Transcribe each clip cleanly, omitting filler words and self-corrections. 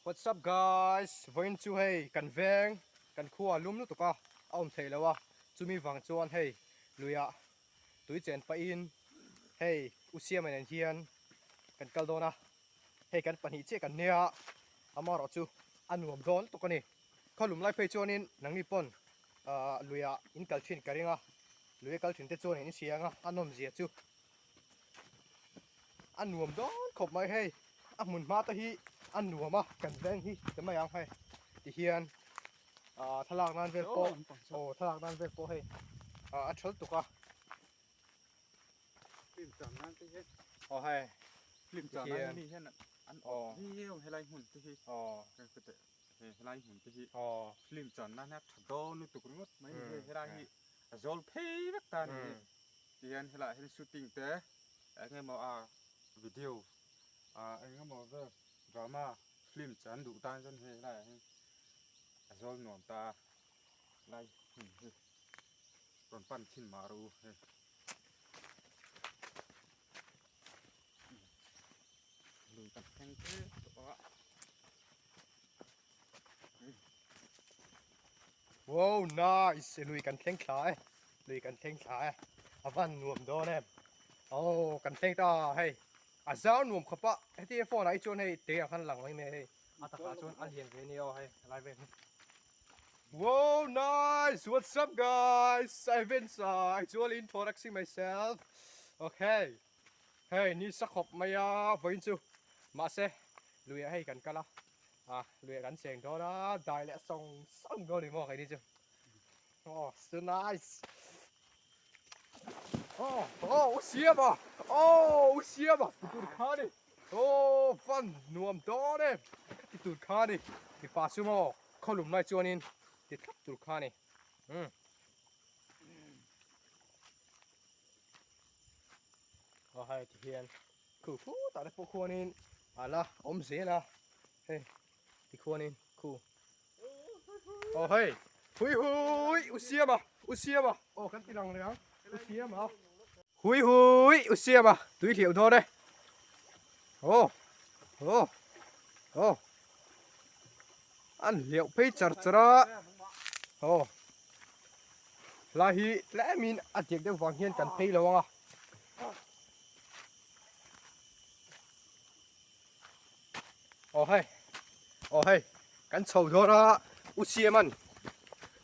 What's up guys vawiin chu hei kan veng kan khua a lum lutuk a a awm theih loh a chumi vang chuan hei luiah tui chen pahin hei u Siama nen hian kan kal dawn a hei kan pahnih chiah kan nia amaherawh chu a nuam dawn lutuk a ni khaw lum lai phei chuanin nangni pawn ahh luiah in kal thin ka ring a lui a kal thin te chuan in hria ang a a nawm zia chu. A nuam dawn khawp mai hei a hmun hma te hi a nuam a kan veng hi ti mai ang hei ti hian ah thlalak nan vel pawh aw thlalak nan vel pawh hei ah a tha lutuk a film chan nan te hian aw hei film chan nan mi hian an awm viau helai hmun te hi aw helai hmun te hi aw film chan nan hian a tha dawn lutuk ringawt mai ni hei helai hi a zawl phei vek ta a ni hei. Tihian helaiah hian shooting te eng emaw a video ah eng emaw vel drama film che an duh tan chuan hei helaiah hian a zawl nuam ta a lai hmun hi rawn pan thin mah rawh u hei. Lui kan thleng tep tawh a. Wow nice lui kan thleng thla e lui kan thleng thla e a van nuam dawn em oh kan thleng ta hei a zau nuam khawp a heti phone ah hi chuan hei te ang khan lang mai mai hei a takah chuan a lian ve ania aw hei helai vel hi Wow nice what's up guys I Vince actually introducing myself okay hei ni sa khawp mai a vawiin chu mahse luiah hei kan kal a a luiah kan cheng dawn a dai leh sawng sawng dawn ni maw keini chu oh so nice oh oh u siam a oh u siam a ti tur kha ni oh fan nuam dawn e ti tur kha ni mipa chu maw khawlum lai chuanin ti thlap tur kha ni um aw hei ti hian khu khu tah te pawh khuanin a la awm zel a hei ti khuanin khu aw hei hui hui u siama u siama aw kan ti lang leh ang u siama hui hui u siama tui hliau dawn e aw aw aw an hliau phei char char a aw Lai hi tlemin a diak deuh vang hian kan phei lo ang a. Aw hei, aw hei, kan chho dawn a, U Siaman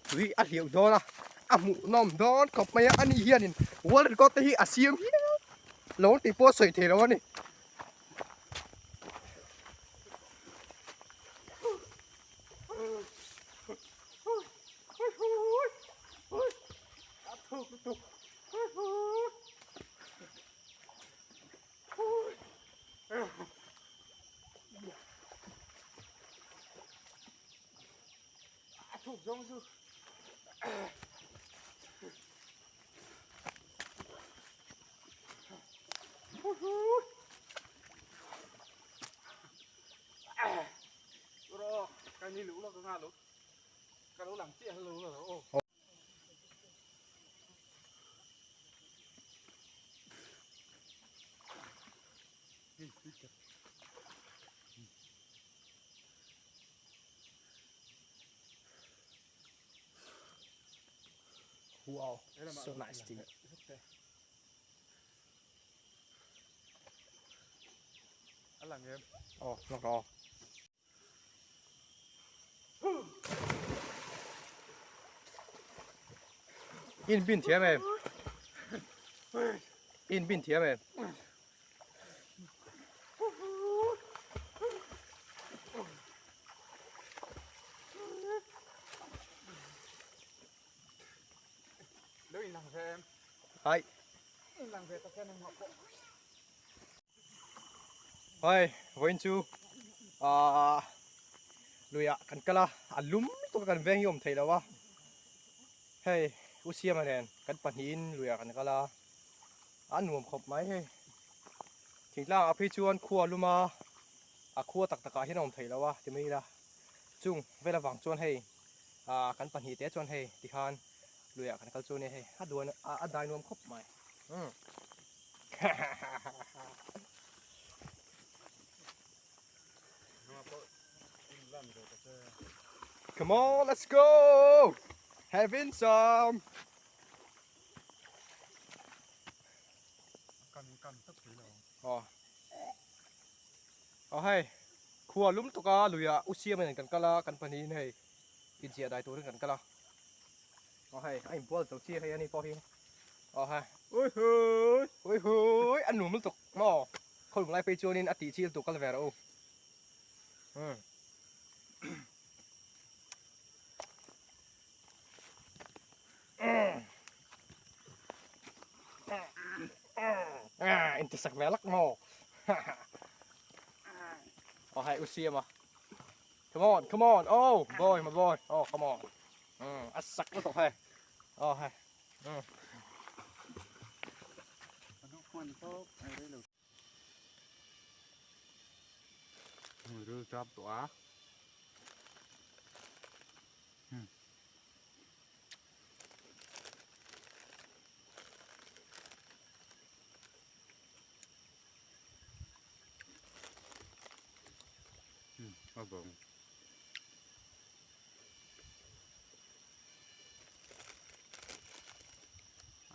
tui a hliau dawn a, a hmuhnawm dawn khawp mai a, ani hianin world record te hi a siam hial lo tih pawh a sawi thei lo a ni. Wow, so nice to meet. Oh, nó có. In bin thiam em? In bin thiam em? Hai. Hei vawiin chu ahh luiah kan kal a a lum lutuk a kan veng hi a awm theih loh a hei u Siama nen kan pahnihin luiah kan kal a a nuam khawp mai hei thingtlang ah phei chuan khua a lum a a khua tak tak ah hian a awm theih loh a ti mai ila chung vel avang chuan hei ahh kan pahnih te chuan hei tikhan luiah kan kal chu a nia hei a duan a dai nuam khawp mai umm. kan ve ta che. Come on, let's go! Having some! Kan kan tak thei lo. Aw. Aw hei, khua lum tuk a luiah u siam in kan kal a, kan pahnihin hei inziah dai turin kan kal a. Aw hei, a inbual zo chiah hei ani pawh hi. Aw hei. Ui hui! Ui hui! A nuam lutuk maw? Khawlum lai phei chuanin a tih chil tuk kal ve rawh u. Umm. Inti sak ve lak maw? Aw hei u siam a. Come on, come on. Oh, boy, my boy. Oh, come on. A sak lutuk hei. Oh hei. A duh khawp ai rei lo. Hmui ril tap tawh a. A bawng.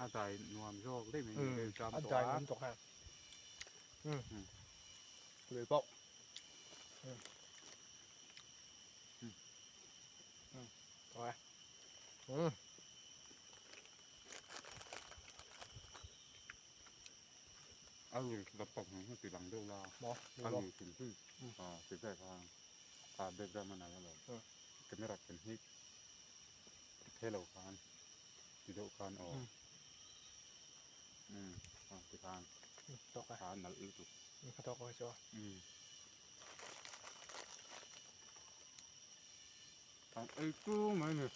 A dai nuam zawk daih mai ni ril tap tawh a. A dai nuam tawh kha. Lui pawh. Tawh e. A lui lampang ang hi ti lang deuh la. A lui hrim hrim ti vel kha a background a nei alawm. Camera ken hi ti phei lo khan ti deuh khan aw ti khan a nalh lutuk. An ei tung mai ni.